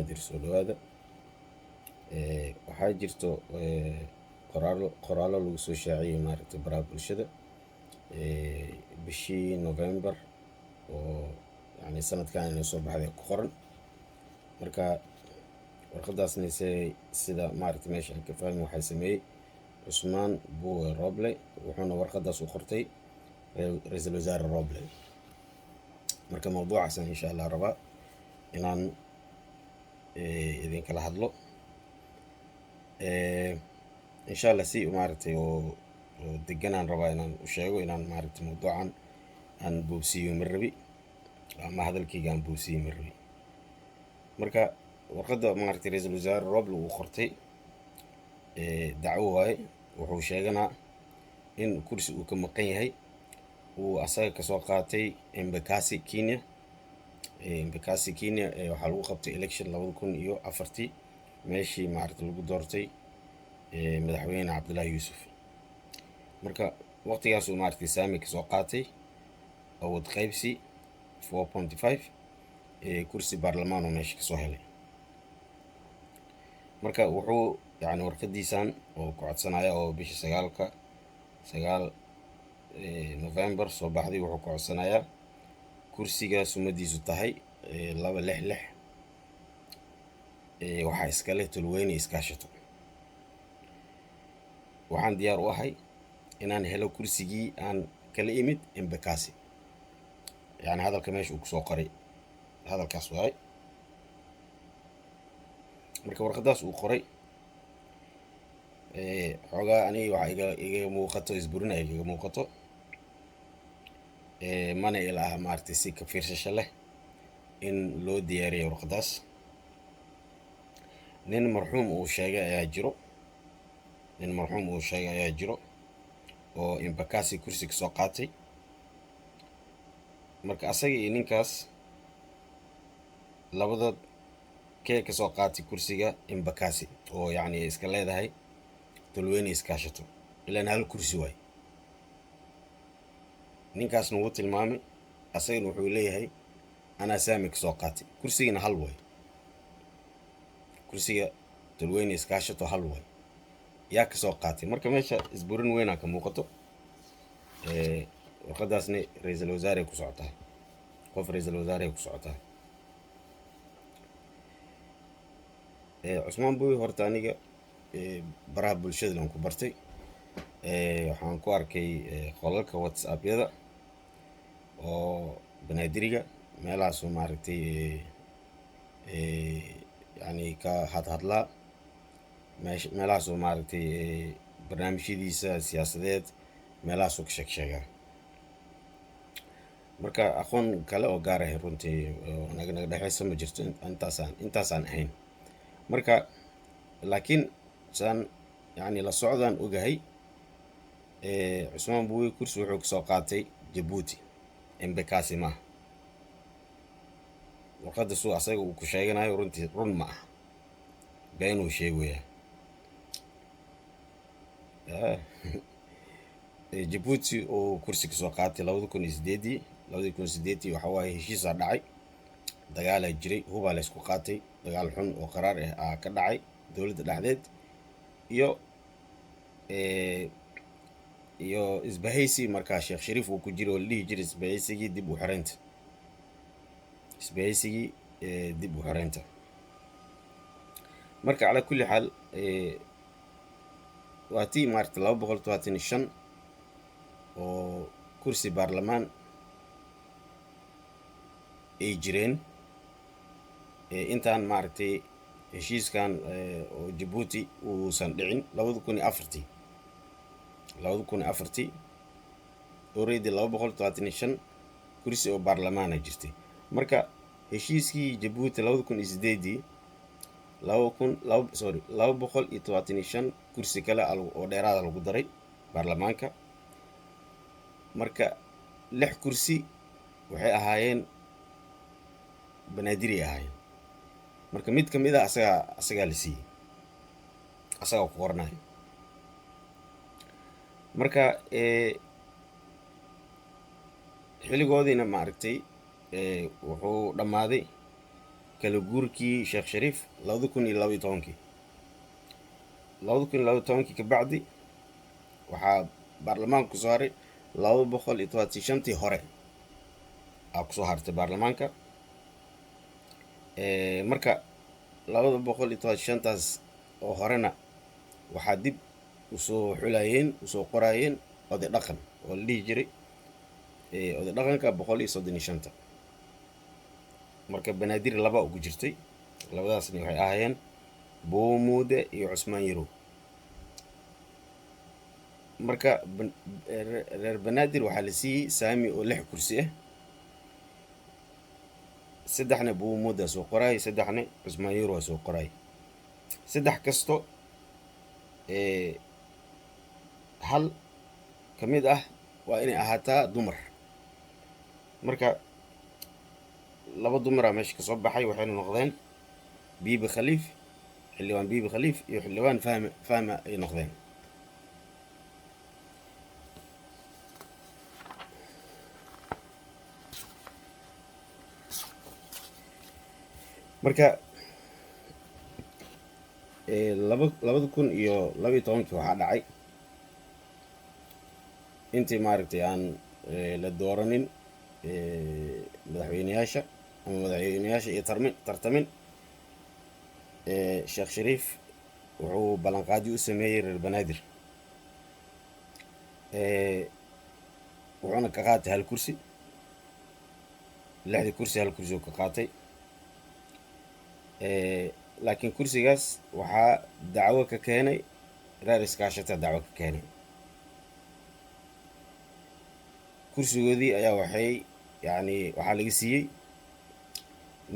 Banaadir, soo dhawaada. Waxaa jirto qoraallo lagu soo shaaciyey, maaragtay, baraha bulshada bishii November oo yani sanadkan inay soo baxday ku qoran. Marka warqadaasna se sida, maaragtay, meesha aan ka fahmi, waxaa sameeyey Cusmaan Buwe Roble, wuxuuna warqadaas u qortay Ra-iisul Wasaare Roble. Marka mawduucaasaan insha Allah rabaa inaan idinkala hadlo insha Allah, si maaragtay oo deganaan rabaa inaan u sheego, inaan, maaragtay, mawduucan aan boobsiiyo ma rabi, ama hadalkayga aan boobsiiyo ma rabi. Marka warqadda, maaragtay, Ra-iisul Wasaare Roble uu qortay dacwo waaye. Wuxuu sheeganaa in kursi uu ka maqan yahay uu asaga kasoo qaatay Embakasi, Kenya. Embakasi, Kenya, waxaa lagu qabtay election 2004-tii, meeshii, maaragtay, lagu doortay Madaxweyne Cabdullaahi Yuusuf. Marka waqtigaasuu, maaragtay, saami kasoo qaatay awood qaybsi 4.5, kursi baarlamaan oo meesha kasoo helay. Marka wuxuu yani warqadiisan oo ku codsanaya oo bisha sagaalka sagaal November soo baxday, wuxuu ku codsanayaa kursiga sumadiisu tahay 266, waxaa iskale Tolweyne Iskaashato. Waxaan diyaar u ahay inaan helo kursigii aan kala imid Embakasi. Yani hadalka meesha uu kusoo qoray hadalkaas waay. Marka warqadaas uu qoray xoogaa aniga waxaa iga muuqato isburin ay igaga muuqato, mana ila aha, maaragtay, si ka fiirsasho leh in loo diyaariyay warqadaas. Nin marxuum uu sheegay ayaa jiro, nin marxuum uu sheegay ayaa jiro oo Embakasi kursi kasoo qaatay. Marka asaga iyo ninkaas labadood kee kasoo qaatay kursiga Embakasi oo yacni iska leedahay Tolweyne Iskaashato? Ilaan hal kursi waay. Ninkaasna wuu tilmaamay, asagana wuxuu leeyahay anaa saami kasoo qaatay. Kursigana hal waay, kursiga Tolweyne Iskaashato hal waay. Yaa kasoo qaatay? Marka meesha isburin weynaa ka muuqato. Warqadaasna ra-iisul wasaare ku socotaa, qof ra-iisul wasaare ku socotaa. Cusmaan Buwi horta aniga baraha bulshada aan ku bartay. Waxaan ku arkay qolalka WhatsAppyada oo Banaadiriga, meelahaasoo, maaragtay, yani ka hadhadlaa meesh, meelahaasoo, maaragtay, barnaamijyadiisa siyaasadeed meelahaasoo ka sheeg sheegaa. Marka aqoon kale oo gaar ah runtii oo naga dhexeysa ma jirto, intaasaan ahayn. Marka laakiin saan yani la socdaan ogahay, Cusmaan Buwi kursi wuxuu kasoo qaatay Jabuuti, Embakasi maaha. Warqadda suu asaga uu ku sheeganayo runtii run ma aha, beenuu sheegayaa. Jabuuti uu kursi kasoo qaatay 2008-dii. 2008-dii waxa waaye heshiisaa dhacay, dagaalaa jiray, hubaa laysku qaatay, dagaal xun oo qaraar ah aa ka dhacay dowladda dhexdeed iyo isbahaysi. Markaa Sheekh Shariif uu ku jiro oo la dhihi jiray isbahaysigii dib u xoreynta, isbahaysigii dib u xoreynta. Marka calaa kulli xaal, waa tii, maaragta, 275 oo kursi baarlamaan ay jireen intaan, maaragtay, heshiiskan oo Jabuuti uusan dhicin 2004-tii. 2004-tii already 275 kursi oo baarlamaana jirtay. Marka heshiiskii Jabuuti 2008-dii, laba kun laba, sorry, 275 kursi kale oo dheeraada lagu daray baarlamaanka. Marka lix kursi waxay ahaayeen Banaadiri ahaayeen. Marka mid ka mid a asagaa la siiyey, asagaa ku qoranayo. Marka xilligoodiina, maaragtay, wuxuu dhammaaday Kala guurkii Sheekh Shariif 2012-kii, 2012-kii kabacdi waxaa baarlamaanka kusoo haray 275-tii hore aa kusoo hartay baarlamaanka. Marka 275-taas oo horena waxaa dib usoo xulayeen, usoo qoraayeen oday dhaqan oo la dhihi jiray oday dhaqanka 135-ta. Marka Banaadir laba ugu jirtay, labadaasna waxay ahaayeen Buumuude iyo Cusmaan Yarow. Marka reer Banaadir waxaa la siiyey saami oo lix kursi ah: saddexna Buumuuda soo qoraay, saddexna Cusmaan Yarow soo qoraay. Saddex kasto hal ka mid ah waa inay ahaataa dumar. Marka laba dumaraa meesha kasoo baxay, waxayna noqdeen Biibi Khaliif, Xildhibaan Biibi Khaliif iyo Xildhibaan Fahme Fahma ay noqdeen. Marka 2012-kii waxaa dhacay intii maaragtay aan la dooranin madaxweyneyaasha ama madaxweyneyaasha iyo tarmin tartamin, Sheekh Shariif wuxuu ballanqaadyo u sameeyey reer Banaadir, wuxuuna ka qaatay hal kursi. Lixdii kursi hal kursi uu ka qaatay, laakiin kursigaas waxaa dacwo ka keenay reer Iskaashata. Dacwo ka keenay kursigoodii ayaa waxay yacni waxaa laga siiyey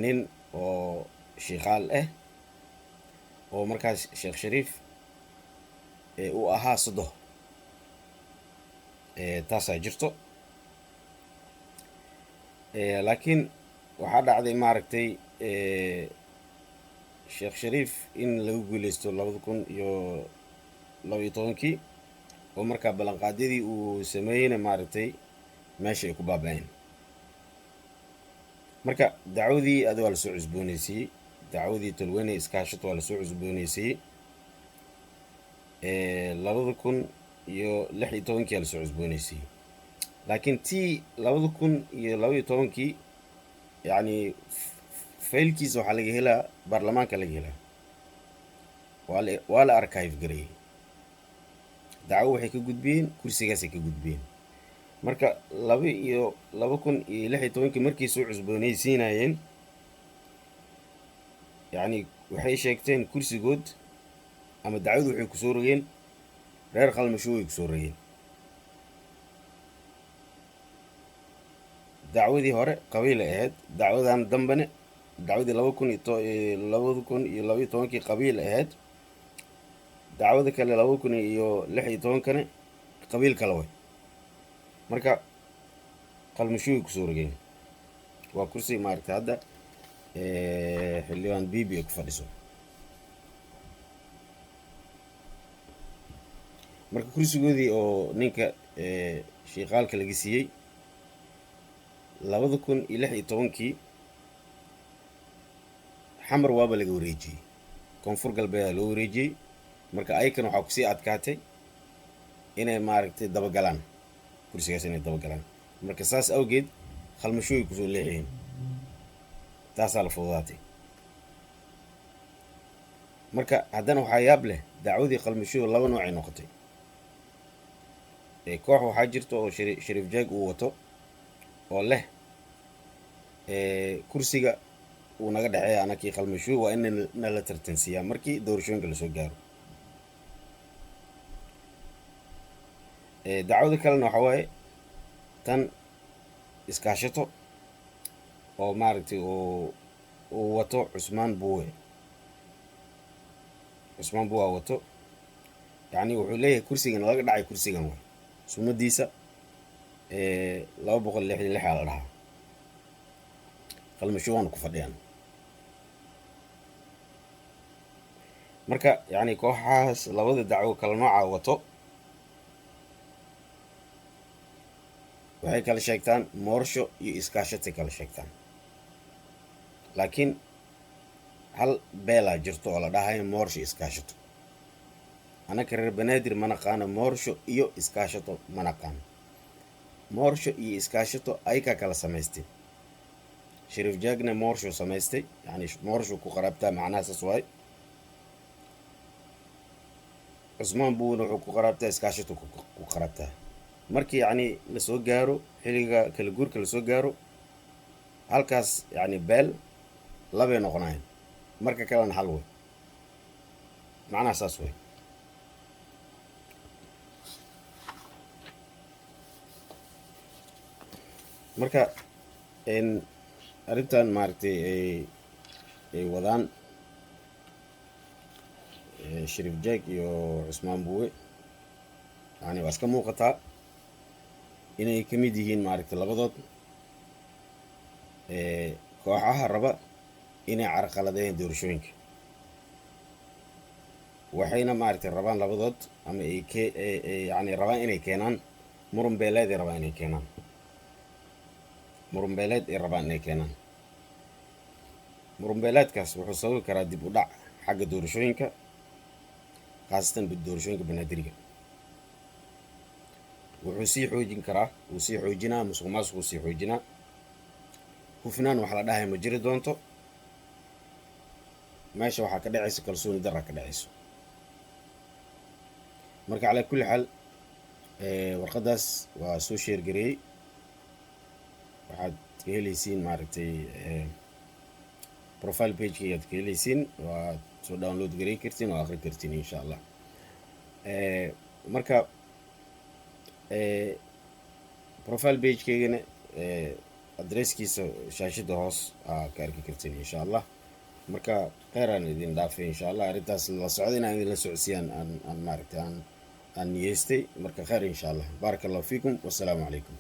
nin oo shiikaal ah oo markaas Sheekh Shariif uu ahaa sodoh. Taasaa jirto, laakiin waxaa dhacday maaragtay Sheekh Shariif in lagu guuleysto 2012-kii, oo markaa ballanqaadyadii uu sameeyeyna maaragtay meesha ay ku baaba-een. Marka dacwadii ada waa lasoo cusbooneysiiyey, dacwadii Tolweyne Iskaashato waa lasoo cusbooneysiiyey, 2016-kii aa lasoo cusbooneysiiyey. Laakiin tii 2012-kii yacni faylkiisa waxaa laga helaa baarlamaanka laga helaa, waa la archive gareeyey. Dacwo waxay ka gudbiyeen kursigaasay ka gudbiyeen. Marka laba iyo 2016-kii markay soo cusbooneysiinayeen, yacni waxay sheegteen kursigood ama dacwadu waxay kusoo rogeen reer Khalmashuw ay kusoo rogeen. Dacwadii hore qabiilay ahayd, dacwadan dambene, dacwadii laba kun iyo to 2012-kii qabiil ahayd, dacwada kale 2016-kane qabiil kale way. Marka Qalmashuuy kusoo rogeen waa kursi maaragtay hadda Xildhibaan Bibi ay ku fadhiso. Marka kursigoodii oo ninka shiiqaalka laga siiyey 2016-kii Xamar waaba laga wareejiyey, Koonfur Galbeedaa loo wareejiyey. Marka ayakan waxaa kusii adkaatay inay maaragtay dabagalaan kursigaas, inay dabagalaan. Marka saas awgeed Khalmashooy kusoo leexiyeen, taasaa la fududaatay. Marka haddana waxaa yaab leh dacwadii Khalmashooy laba noocay noqotay. Koox waxaa jirta oo Shariif Jeeg uu wato oo leh kursiga uu naga dhexeeya anakii Khalmashuuy, waa in nala tartansiiyaa markii doorashooyinka lasoo gaaro. Dacwada kalena waxaa waaye tan Iskaashato oo maaragtay uu wato Cusmaan Buwe. Cusmaan Buwe wato, yacni wuxuu leeyahay kursigan laga dhacay, kursigan waay sumadiisa 266 aa la dhahaa, Qalmashuwaana ku fadhiyaan. Marka yacni kooxahaas labada dacwo kala nooca wato waxay kala sheegtaan Moorsho iyo Iskaashatay kala sheegtaan, laakiin Hal beelaa jirto oo la dhahayo Moorsho Iskaashato. Anaka reer Banaadir ma naqaano Moorsho iyo Iskaashato, ma naqaano Moorsho iyo Iskaashato. Ayakaa kala samaystay. Shariif Jaagna Moorsho samaystay, yani Moorsho ku qaraabtaa, macnaha saas waay. Cusmaan Buuna wuxuu ku qaraabtaa Iskaashato ku qaraabtaa. Markii yacni lasoo gaaro xilliga kala guurka lasoo gaaro, halkaas yacni beel labay noqonayan, marka kalena hal way, macnaha saas way. Marka arrintan maaragtay ay wadaan Shariif Jack iyo Cusmaan Buwe, yani waa iska muuqataa inay ka mid yihiin maaragtay labadood kooxaha raba inay carqaladeeyaan doorashooyinka. Waxayna maaragtay rabaan labadood ama ay ke yani rabaan inay keenaan muran beeleed ay rabaan inay keenaan, muran beeleed ay rabaan inay keenaan. Muran beeleedkaas wuxuu sababi karaa dib u dhac xagga doorashooyinka, khaasatan doorashooyinka Banaadiriga. Wuxuu sii xoojin karaa, wuu sii xoojinaa musuq maasuquu sii xoojinaa. Hufnaan wax la dhahay ma jiri doonto. Meesha waxaa ka dhacaysa kalsooni darra ka dhacayso. Marka calaa kulli xaal, warqaddaas waa soo share gareeyey. Waxaad ka helaysiin maaragtay profile pagekaygaad ka helaysiin, waad soo download garey kartiin oo akhri kartiin, insha Allah. Marka profile pagekeygana adresskiisa shaashada hoos aa ka arki kartiin, insha Allah. Marka kheyraan idin dhaafay, insha Allah. Arrintaas la socda inaan idinla socodsiiyaan aan maaragtay aan niyeystay. Marka kheyr, insha Allah. Baaraka Allahu fiikum, wassalaamu calaykum.